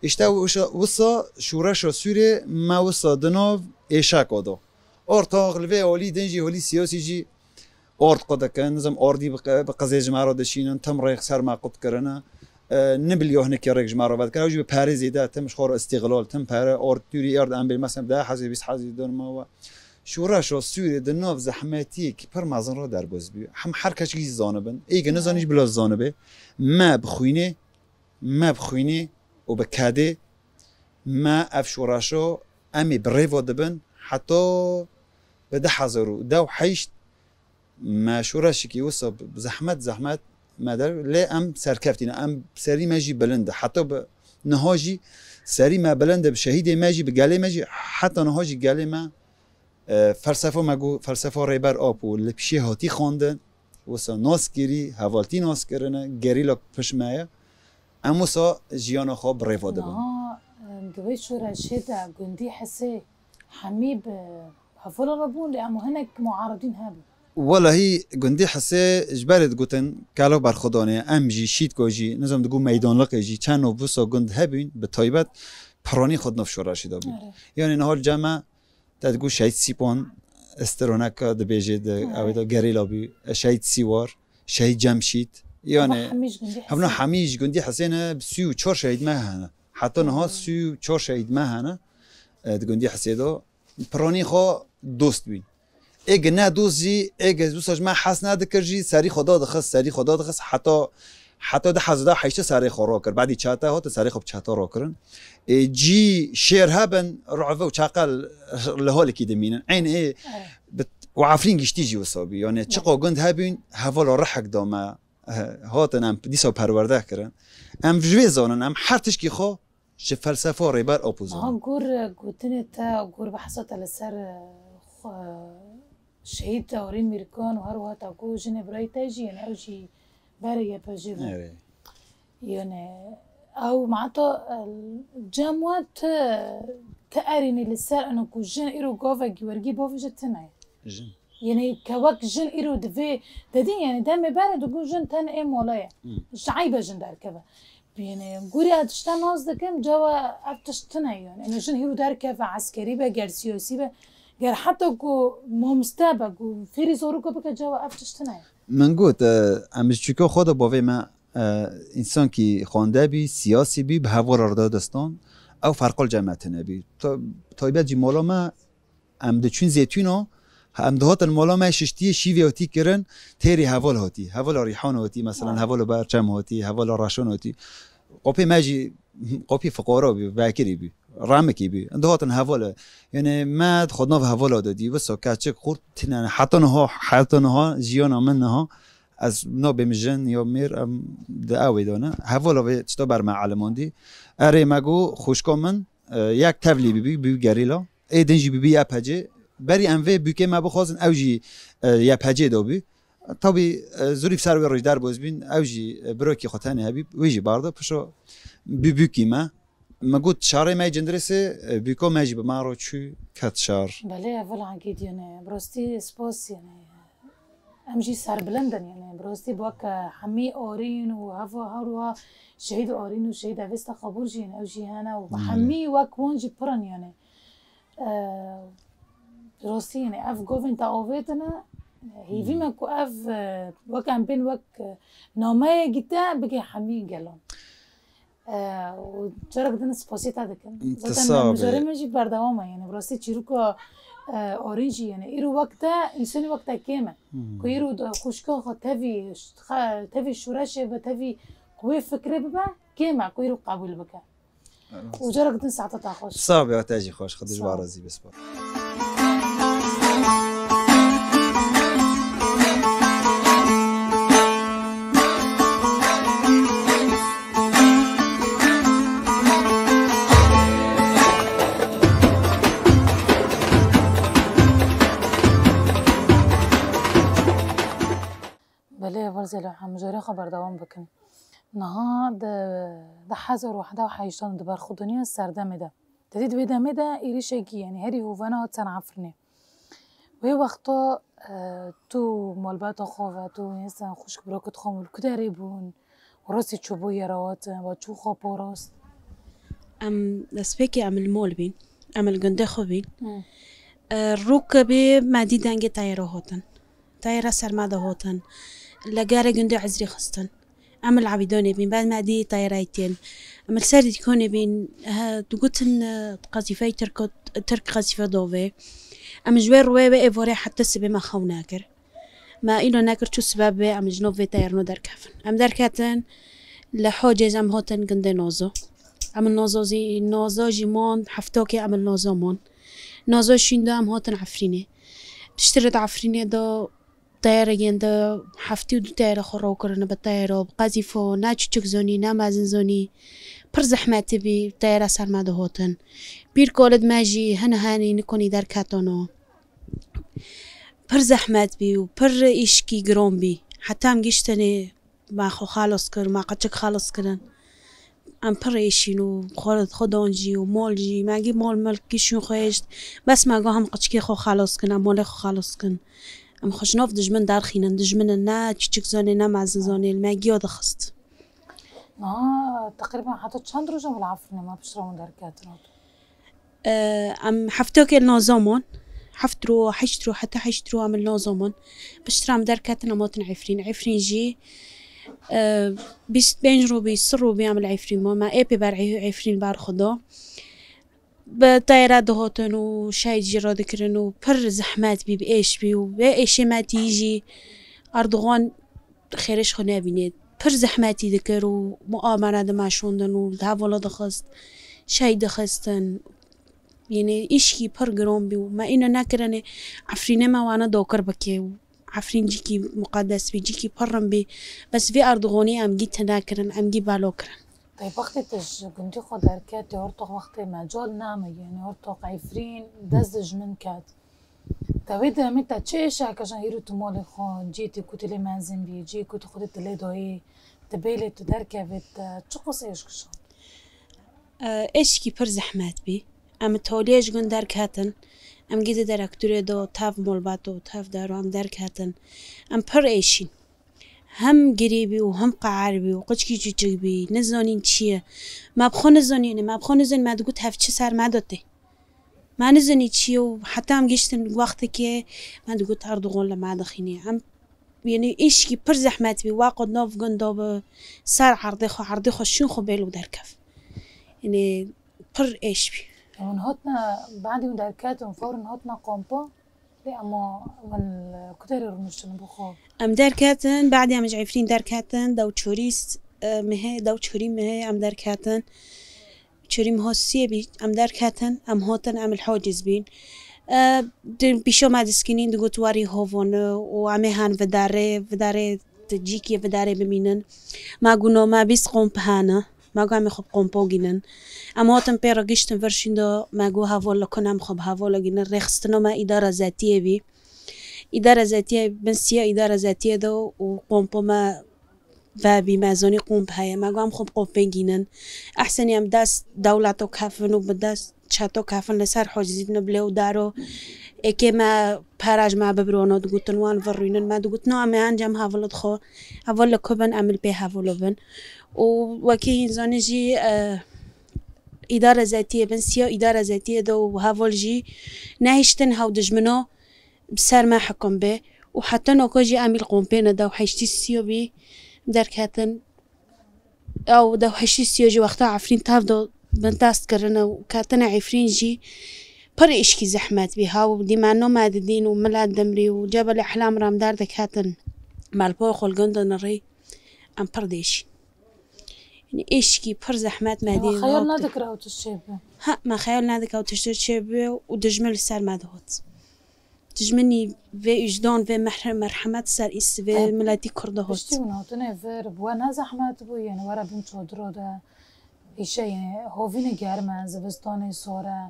İşte wisa, wisa şoreşa Sûrê me wisa di nav êşeka da. Ortax li vê holî din jî, holî siyasî jî ord qe dikin, nizam ordî bi qe-, bi qizê ji me re dişînin, tim rêx ser me qut kirine. E, nibiliyo hinekî rêk ji me re vedikir, ew jî bi perê zêde, tim ji xwe re îstîxlal, tim pere, ord tûrî erd em bê, mesela deh hezî, bîst hezî dor me we. Şoreşa Sûrê di nav zehmetiyekî pir mezin re derbas bû. Hem her kes jî zanibin, ê ke nizanî jî bila zanibe. Me bi xwînê, me bi xwînê û bi kedê me ev şoreşa em ê bi rêva dibin, heta bi du hezar û deh û heşt me şoreşekî wisa bi zehmet, zehmet me der, lê em serkeftî ne. Em serî me jî bilind e. Heta bi niha jî serî me bilind e, bi şehîdê me jî, bi gelê me jî, heta niha jî gelê me, e, felsefa me got, felsefa Rêber Apo li pişê hatî xwendin, wisa nas kirî, hevaltî nas kirine, gerîla pişt me ye. Em wisa jiyana xwe bi rêva dibin. Niha, e, di wê şoreşê de gundî Hisê hemî bi hevala re bûn, lê em hinek muaridîn hebûn. Welahî gundî Hisê ji berê digotin kelo berxwedanê, em jî, Şîtko jî, nizam digot meydanliqê jî, çend nû wisa gund hebûn, bi taybet piranî xwe di nav şoreşê de bûn. Erê. Yani niha li cem me te digot Şehîd Sîpan, Estironeka dibêje de, Erê. Ew de gerîla bû, Şehîd Sîwar, Şehîd Cemşît. Yani Hevna hemî ji gundî hevna Hisê. Hemî ji gundî Hisê ne, bi sî û çar şehîd me hene. Heta niha Hmm. sî û çar şehîd me hene, e, di gundî Hisê de. Piranî xwe dost bîn. Ê ge ne dost jî, ê ge wisa ji me hes nedikir jî, serî xwe dadixist, serî xwe dadixist, heta, heta du hezar û heştê serê xwe rakir. Badî çete hate serê xwe bi çete rakirin. Ê, cî şêr hebin, ru've û çeqel li holekî dimînin. Eyn ê Evet. bi, û Efrîn giştî jî wisa bî. Yani Evet. çiqa gund hebîn, hevala rihek da me, e, hatin em dîsa perwerde kirin. Em ji vê zanin, em her tişkî xwe ji felsefa Rêber Apo zanin. Aha, gor, e, gotinê te, gor behsa te li ser, e, xwe, şehîd Arîn Mîrkan û her wiha te ku jinê birayî te jî, yani ew jî berê Y P G bû. Evet. Yani ew mata, e, cem we tu, tu erînî li ser eno ku jin îro gavekî wergî bavêje tune ye. Jin. Yani ke wek jin îro divê, dedin yani demê berê digot jin tenê ê mala ye. Hmm. Ji eybe jin derkeve. Yani gurî ev tişta nas dikim, cawa ev tişt tune yani. Eno jin hîro derkeve, eskerî be, ger siyasî be. Ger heta ku mamoste be, ku fêrî zarokê bike, çawa ev tişt hene? Min got, e, em ji çûka xwe de bavê me, e, însankî xwende bî, siyasî bî, bi heval re dadistan, ew ferqa li cem me tune bî. Ta-, taybet jî mala me, em diçûn zêtûna, em dihatin mala me şiştiyê şîvê hatî kirin, têrî heval hatî, hevala Rîhan hatî, mesela hevala Berçem hatî, hevala Reşan hatî. Qopê me jî qopî fiqara bî, vekirî bî, remikî bî. Em dihatin hevala. Yanî me xwe di nav hevala de dî, wisa keçik xurt tine, heta niha, heta niha jiyana min niha, ez nabêm jin ya mêr, em di ewê de ne. Hevala vê tişta ber me elimandî. Erê me got, xwişka min, e, yek tevlî bibî, bibî gerîla. Ê din jî bibî Y P G. Berî em vê bûkê me bixwazin, ew jî, e, Y P G de bû. Tabî, e, zûrî ser wê roj derbas bîn, ew jî, e, birokî xwe tenê hebî, wî jî barda, pişo bû bûkî me. Me got, şarê me yê Cindirêsê, e, bûka me jî bi me re çû, ket şar. Belê, heval Egîd, yanî, bi rastî spas, yanî, em jî serbilind in, yanî, bi rastî bi weke hemî Arîn û heva her wiha şehîd Arîn û şehîd Evêsta Qebûr jî, yanî, ew jî hene û bi hemî wek wan jî pir in, yanî. E, rastî, yanî, ev govên te avêtine, hîvî me ku ev, e, wek em bên wek, e, nameyekî te bike hemî gelan. E, û carek din spasî te dikin. Zaten mijarê me jî berdewam e, yanî, bi rastî çîroka, e, Arîn jî, yanî, îro wek te, însanî wek te kêm e. Ku îro xwişka xwe tevî, xe-, tevî şoreşê be, tevî ku wê fikrê bibe, kêm e ku îro qebûl bike. Û carek din saeta te xweş. Sax be, te jî xweş, Xwedê ji we razî be, spas. Belê, heval Zelo, em mijarê xwe berdewam bikin. Niha di, di hezar û hevdeh û heştan di berxwedaniya serdemê de. Te dî di wê demê de êrişekî, yanî herî hovena hat ser Efrînê. Wê wexta, e, tu malbata xwe ve, tu, mesela, xwişk birakit xwe li ku derê bûn? Rastî çûbû yê re hatin, ve çû xwe parast? Em destpêkê em li mal bîn, em li gundê xwe bîn. Hı. E, rûk bê me dî dengê teyara hatin. Teyara ser me de hatin. Li gerê gundê Ezrî xistin. Em li Ebîdanê bîn, bed me dî teyara tên. Em li ser dîkonê bîn, he, digotin, e, qezîfeyê Tirk, Tirk qezîfe dave. Em ji wê rûyê ve êvarê heta sibê me xew nekir. Me îlo nekir çû sibe be, em ji nav vê teyarno derkevin. Em derketin, li Hocêz em hatin gundê Nazo. Em li Nazo zî, Nazo jî man, heftokê em li Nazo man. Nazo şînda em hatin Efrînê. Piştre de Efrînê de teyarê yên de heftê û du teyara xwe raw kirine bi teyara, bi qezîfo, ne çiçik zonî, ne mezin zonî. Pir zehmetî bî, teyara ser me dihotin. Pîr kolid me jî hin henî nikonî derketano. Pir zehmet bî û pir îşkî giron bî. Heta em giştinê me xwe xelas kir, me qeçik xelas kirin. Em pir êşîn û xwe, xwe dan jî û mal jî, me gî mal milk gî şûn xwe hêşt. Bes me got hem qeçikê xwe xelas kin, em malê xwe xelas kin. Em xwe ji nav dijmin derxînin, dijmin in, ne çiçik zanê, ne mezin zanê, li me giya dixist. Niha teqrîben heta çend roj em li Efrînê me piştre hûn derketin? E, em heftokê li Nazo man. Heft roj, heşt roj, heta heşt roj em li Nazo man. Piştre em derketin, em hatin Efrîn. Efrîn jî, e, bîst pênc roj bî, sih roj bî em li Efrîn man. Me ê pê ber Ê-, Efrîn ber xwe da. Bi teyara dihotin û şehîd jî radikirin û pir zehmet bî, bi êş bî û vê êşê me tî jî Erdogan xêrê ji xwe nebînê. Pir zehmetî dikir û muamere dimeşandin û li hevala dixist, şehîd dixistin. Yanî îşkî pir giron bî û me îno nekirinê Efrînê me wana dokir bike û Efrîn cîkî muqedes bî, cîkî pir rin bî. Bes vê Erdoganî em gî tune kirin, em gî belo kirin. Tay wextê te ji gundî xwe derketê, ortoq wextê mecal name, yanî ortoq Efrîn dest dijmin ket. Te wê demê te çi êşe kişand, îro tu malê xwe, cihê te ku tu lê mezin bî, cihê ku tu xwedê tu lê dayî, tu bêlê tu derkevê, te çi qasê êş kişand? E, êşkî pir zehmet bî. Em toliyê ji gund derketin. Em gî di direktorê de tev malbat û tev dero em derketin. Em pir êşîn. Hem girî bî û hem qehar bî û qiçkî çûçik bî, nizanîn çi ye. Me bi xwe nizanîne, me bi xwe nizanîne, me digot hev çi ser me de tê. Ma nizanî çi ye û heta em gihiştin wextekê me digot Erdogan li me dixînê. Em, yanî, êşkî pir zehmet bî, wa qo nav gunda bi ser erdê xwe, erdê xwe şûn xwe bêl û derkev. Yanî, pir êş bî. Hûn hatine, badî hûn derketin, fewr hûn hatine kampa? Lê ema hûn li ku derê rûniştin bi xwe? Em derketin, badî em ji Efrîn derketin, dew çorî s-, e, mehê, dew çorî mehê em derketin. Çorî meha siyê bî, em derketin, em hatin, em li Hocîz bîn. E, di pîşo me diskînîn, digot warî hovane û em ê han vidarê, vidarê di cîkê vidarê bimînin. Me got no, me bîst qomp hene. Me got em ê xwe bi qompo gînin. Em hatin pê re gihiştin vir şîn de, me got heval li ku ne em xwe bi hevala gînin. Rêxistina me îdara zetiyê bî. Îdara zetiyê, bin siya îdara zetiyê de û qompo me vebî, me zanî qomp heye. Me got em xwe bi qompê gînin. Ehsenî em dest dewleto kefin û bi dest çeto kefin li ser Hocîz bîne bi lê û daro. Êkê me pera ji me bibirano, digotin wan virûnin. Me digot no, em ê encam hevalê xwe, heval li ku bin, em li pê hevala bin. Û wekî hîn zanî jî, e, îdara zetiyê, bin siya îdara zetiyê de û heval jî nehiştin hew dijmino bi ser me hikum be û heta noko jî em î li qompê ne, dew heştî siyo bî derketin. Ew dew heştî siyo jî wexta Efrîn tev de bin dest kirine û ketine Efrîn jî pir êşkî zehmet bî. Hew dîmeno me didîn û milet dimrî û Cebel Ehlam re em derdiketin. Malpoya xwe li gund dinirî, em pir dêşîn. Yanî êşkî pir zehmet me dî. Xeyal nadikir ew tişt çêbibe. Ha, me xeyal nadikir ew tişt çêbibe û dijmin li ser me dihot. Dijminî vê wijdan, vê mehr-, merhemet ser îs-, vê miletî Kurd dihot. Piştî hûn hatine vir, bi we ne zehmet bû, yanî were bin çodiro de, îşe, yanî hovînê germ e, zivistanê sor e,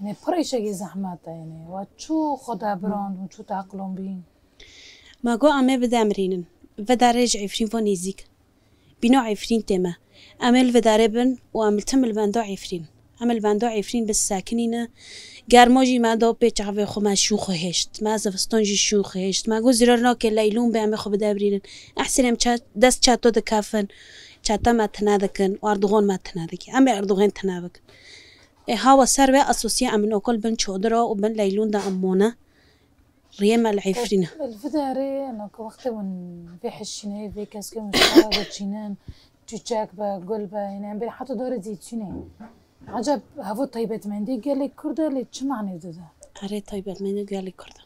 yanî pir îşekî zehmet e, yanî we çû xwe debirand û çû teqlon bîn? Me got em ê bidemirînin. Vidarê ji Efrîn ve nêzîk. Bîna Efrîn tê me. Em ê li vidarê bin û em li tim li benda Efrîn. Em li benda Efrîn bisekinîne. Germa jî me da pê çavê xwe, me şûn xwe hêşt. Me zivistan jî şûn xwe hêşt. Me got zîrar nake leylûn be em ê xwe bidemirînin. Ehsên em çe-, dest çeto dikefin. Çete me tine dikin û Erdogan me tine dike. Em ê Erdogan tine bikin. Ê hawa ser vê esosiyê em li okul bin çodira û bin leylûn de em mone. Riyê me li Efrîn e. Li vê derê, ena ku wextê hûn vê hişîneyê, vê keskê hûn sara diçînin, çîçek be, gul be, yanî em bêrî heta darê zeytûnê. Eceb hevo taybetmendî gelê Kurd e, lê çi manê dide? Erê, taybetmendî gelê Kurd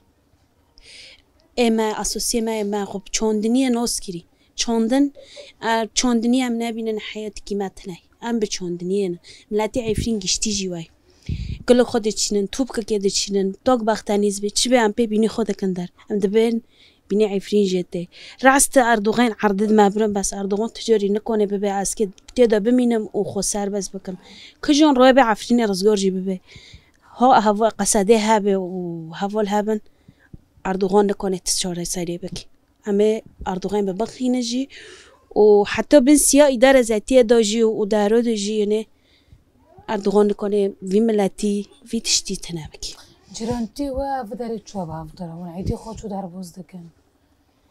e. Ê me, esosiyê me, me xwe bi çandiniyê nas kirî. Çandin, e, çandiniyê em nebînin, heyetikî me tune ye. Em bi çandiniyê ne. Miletê Efrîn giştî jî wê. Gulê xwe diçînin, topkekê diçînin, tok baxtenîz bê, çi bê em pê bînî xwe dikin der. Em dibên bînî Efrîn jê tê. Rast Erdogan erdê di me birin, bes Erdogan tu carî nikone bibe eskê tê de bimînim û xwe serbest bikim. Kijon roye be Efrînê rizgar jî bibe. Ha heva qesedê hebe û heval hebin, Erdogan nikone ti çareseriyê bike. Em ê Erdogan bi bixîne jî û heta bin siya îdare zetiyê de jî û daro de jî, yanî Erdogan nikane vî miletî, vî tiştî tune bike. Cîrantî we ev derê çû bi hev dira? Hûn êdî xwe çû derbas dikin?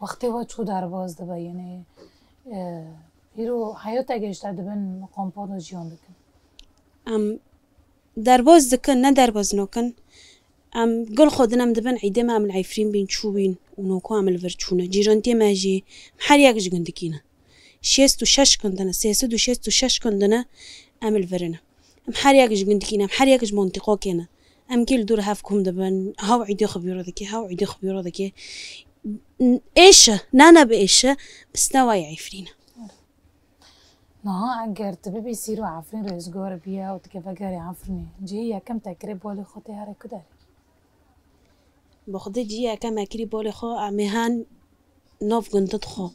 Wextê we çû derbas dibe? Yanî, e, îro heyata gehişte dibin kompa de jiyan dikin? Em derbas dikin, ne derbas nakin. Em gul xwe din em dibin êdê me em li Efrîn bîn çûbîn û noko em li vir çûne. Cîrantiyê me jî em her yek ji gundikî ne. Şêst û şeş gund ne, sê sed û şêst û şeş gund ne em li vir ne. Em her yek ji gundikî ne, em her yek ji mantîqokê ne. Em kî li dûr hev kom dibin, hew êdê xwe bîro dike, hew êdê xwe bîro dike. Êş e, nane bi êş e, bi snewa yê Efrîn e. Niha eger tu bibî sîro Efrîn rêzgar biye û tu keve gerê Efrînê, cihê yekem te kirê bolê xwe tê herê ku derê? Bi xwedê cihê yekem me kirî bolê xwe, em ê hen nav gundit xwe,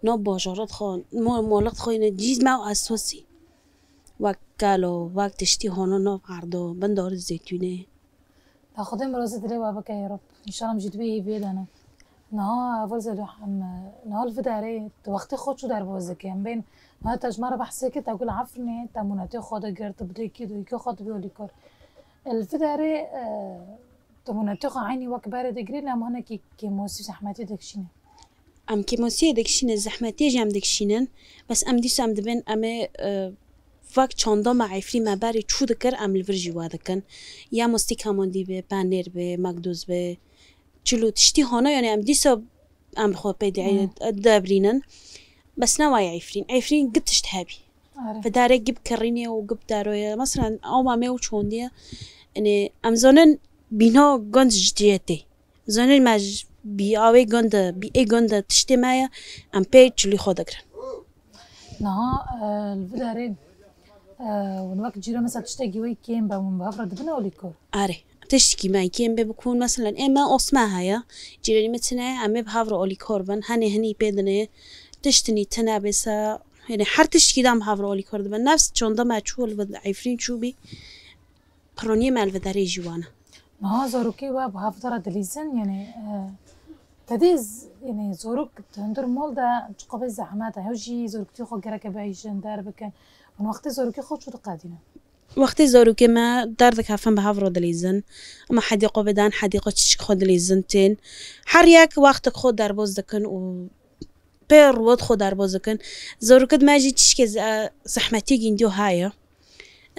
nav bajarit xwe, mo-, molit xwe yine cîz me û esosî. Wek kalo, wek tiştî hano nav erdo, bin darê zeytûnê. Da Xwedê mirazê dilê we bike ya Reb. Înşallah em jî di vê hêviyê de ne. Niha heval Zelo, em, niha li vê derê tu wextê xwe çû derbas dike? Em bên, niha te ji me re behsê kir, te got li Efrînê te monetê xwe digirt, tu bi dêkî dûkê xwe dibî alîkar. Li vê derê, e, tu monetê xwe eynî wek berê digirî, lê em hinekî kêmosî zehmetî dikişîne. Em kêmosiyê dikişîne, zehmetiyê jî em dikişînin. Bes em dîsa em dibên em ê, e, Vak çanda me Efrîn me berê çû dikir, em li vir jî we dikin. Ya mostî kamandî be, penêr be, magdûz be, çilo tiştî hana, yanî em dîsa em xwe pê di-, Hmm. debrînin. Bes ne wayê Efrîn. Efrîn gi tişt hebî. Are. Bi darê gi bi kirînê û gi bi daroyê. Mesela, awa me û çondiye. Yanî em zanin bîna gund ji cihê tê. Zanin me ji bî awê gund, bî ê gund tiştê me ye, em pê çilî xwe digirin. Niha, e, li vî derê, e, hûn wek cîran mesela tiştekî wê kêm be, hûn bi hev re dibin alîkor? Are. Tiştekî me kêm be bikun, mesela ê me osme heye, cîranî me tune, em ê bi hev re alîkor bin, henê hinî pê dinê, tiştinî tune bê se, yanî her tiştekî de em bi hev re alîkor dibin. Nefs çanda me çû li vî Efrîn çû bî, pironiyê me li vî derê jî wan e. Niha zarokê we bi hev re dilîzin, yanî, e, te dî z-, yanî zarok di hundir mal de çiqas zehmet e. Ew jî zaroktî xwe gereke biêşin, derbikin. Hûn wextê zarokê xwe çû diqedînin? Wextê zarokê me derdikevin bi hev re dilîzin. Ama hedîqo bidan, hedîqo çiçik xwe dilîzin tên. Her yek wextek xwe derbas dikin û pê rûwet xwe derbas dikin. Zarokê me jî çiçkê ze-, zehmetî gindiyo heye.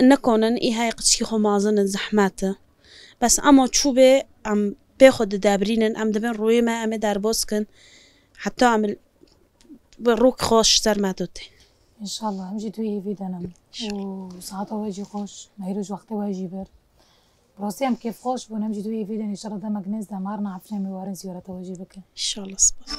Nikonin, î heye qişkî xwe mazin in, zehmet e. Bes ama çû bê, em pê xwe didebrînin, em dibin rûyê me, em ê derbas kin. Heta em bi rûk xweş ser me dotê. Înşallah, em jî duhîvî denim. Înşallah. Û saeta we jî xweş, me hîro ji wextê we jî bir. Bi rastî em kêfxweş bûn, em jî duhîvî din, înşallah demek nêz de em herin Efrînê em ê werin ziyareta we jî bikin. Înşallah, spas.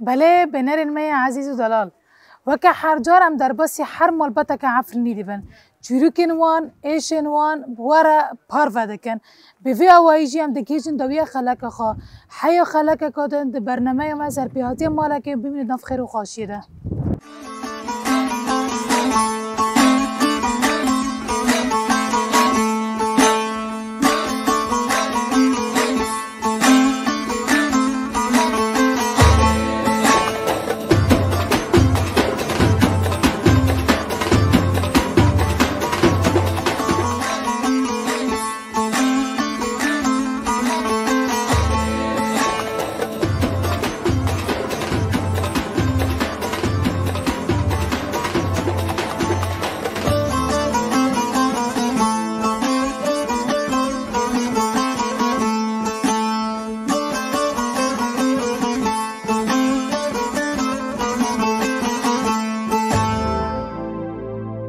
Belê, bînerên me yê ezîz û delal, weke her car em derbasî her malbateke Efrînî dibin. Çîrokên wan, êşên wan bi we re parve dikin. Bi vî awayî jî em digihîjin dawiya xeleka xwe. Heya xelekeka din di bernameya me serpêhatiya malekê bimîne nav xêr û xweşiyê de.